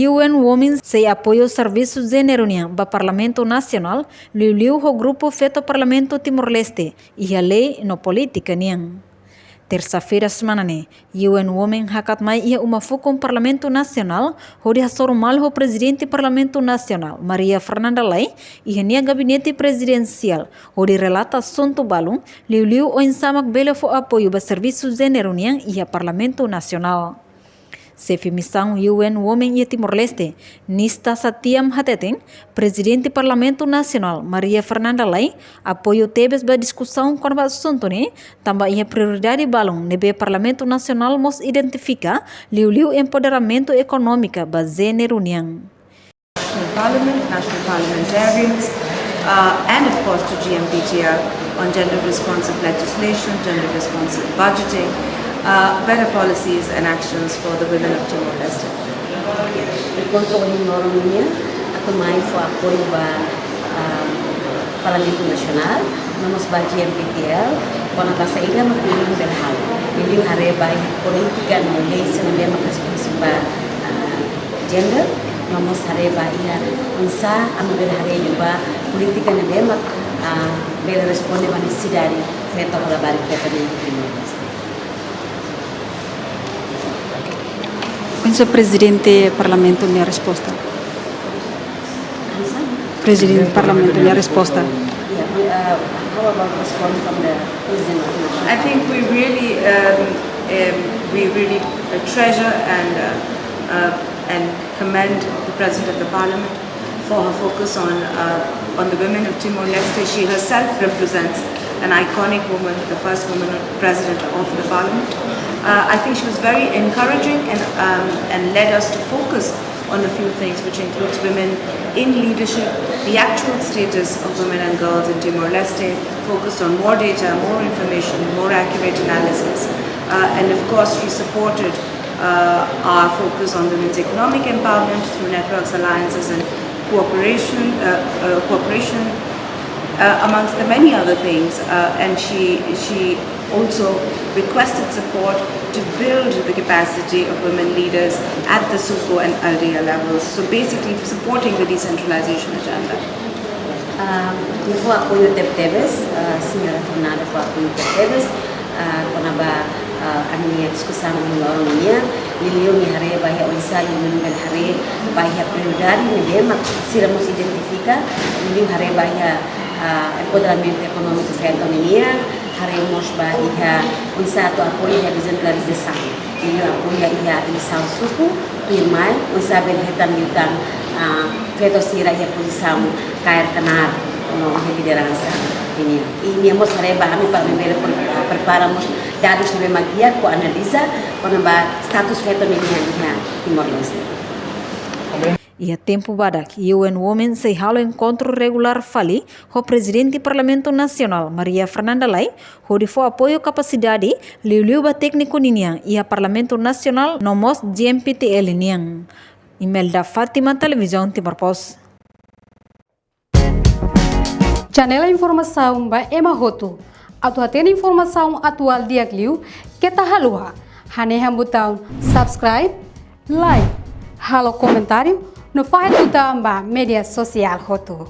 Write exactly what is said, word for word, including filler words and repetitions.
U N Women sei apoiu servisu jéneru nian ba Parlamentu Nasionál, liuliu ho grupu feto Parlamentu Timor-Leste, iha lei no polítika nian. Tersa-feira semana ne'e, U N Women hakat mai iha uma fukun Parlamentu Nasionál, hodi hasoru malu ho Prezidente Parlamentu Nasionál, Maria Fernanda Lay, iha nia gabinete prezidensiál, hodi relata asuntu balun, liuliu oinsá mak bele fó apoiu ba servisu jéneru nian iha Parlamentu Nasionál. Xefe misaun U N Women iha Timor-Leste, Nista Satiam hateten, Prezidente Parlamentu Nasionál, Maria Fernanda Lay, apoiu tebes ba diskusaun kona-ba asuntu ne'e, tanba iha prioridade balun ne'ebé Parlamentu Nasionál mós identifika, liuliu empoderamentu ekonómiku ba jéneru nian. National Parliament, national parliamentarians, uh, and of course to G M P T L on gender responsive legislation, gender responsive budgeting, uh, better policies and actions for the women of Timor-Leste. Enkontru ohin loron nian atu mai fó apoiu ba, ah, Parlamentu Nasionál, no mós ba G M P T L, kona-ba saida mak women bele halo. Liuliu haree ba polítika no lei sira ne'ebé mak responsive ba, ah, gender, no mós haree ba iha oinsá ami bele haree liu ba polítika ne'ebé mak, ah, bele responde ba nesesidade feto ka labarik feto nian iha Timor-Leste. Oinsá Prezidente Parlamentu nia resposta? Oinsá? Prezidente Parlamentu nia resposta. Yeah, we, uh, how about response from the President of the National I think we really, um, um, we really, uh, treasure and, uh, uh, and commend the President of the Parliament for her focus on, uh, on the women of Timor-Leste. She herself represents an iconic woman, the first woman president of the parliament. Uh, I think she was very encouraging and, um, and led us to focus on a few things, which includes women in leadership, the actual status of women and girls in Timor-Leste, focused on more data, more information, more accurate analysis. Uh, and of course, she supported, uh, our focus on women's economic empowerment through networks, alliances, and cooperation, uh, uh, cooperation, uh, amongst the many other things. Uh, and she, she also requested support to build the capacity of women leaders at the SUCO and aldeia levels. So basically supporting the decentralization agenda. Ah, nia fó apoiu tebetebes, ah, Señora Fernanda fó apoiu tebetebes, ah, kona-ba, ah, ami-nia diskusaun ohin loron nian, liuliu nia haree ba iha oinsá nia bele haree ba iha prioridade ne'ebé mak sira mós identifika, liuliu haree ba iha, ah, empoderamentu ekonómiku feto nian, haree mós ba iha oinsá atu apoiu iha desentralizasaun. Liuliu apoiu iha eleisaun suku, tuirmai, oinsá bele hetan liután, ah, feto sira iha pozisaun kaer knaar no iha lideransa nian. I nia mós haree ba ami para ami bele pre-, prepara mós dadus ne'ebé mak di'ak hodi analiza kona-ba status feto nian iha Timor-Leste. Iha tempu badak, U N Women sei halo enkontru regulár fali ho Prezidente Parlamentu Nasionál, Maria Fernanda Lay, hodi fó apoiu kapasidade, liuliu ba tékniku ninian iha Parlamentu Nasionál no mós G M P T L nian. Imelda Fátima, Televizaun Timor Post. Janela informasaun ba ema hotu. Atu hatene informasaun atuál di'ak liu, keta haluha hanehan butaun subscribe, like, halo komentáriu, no fahe tutan ba média sosiál hotu.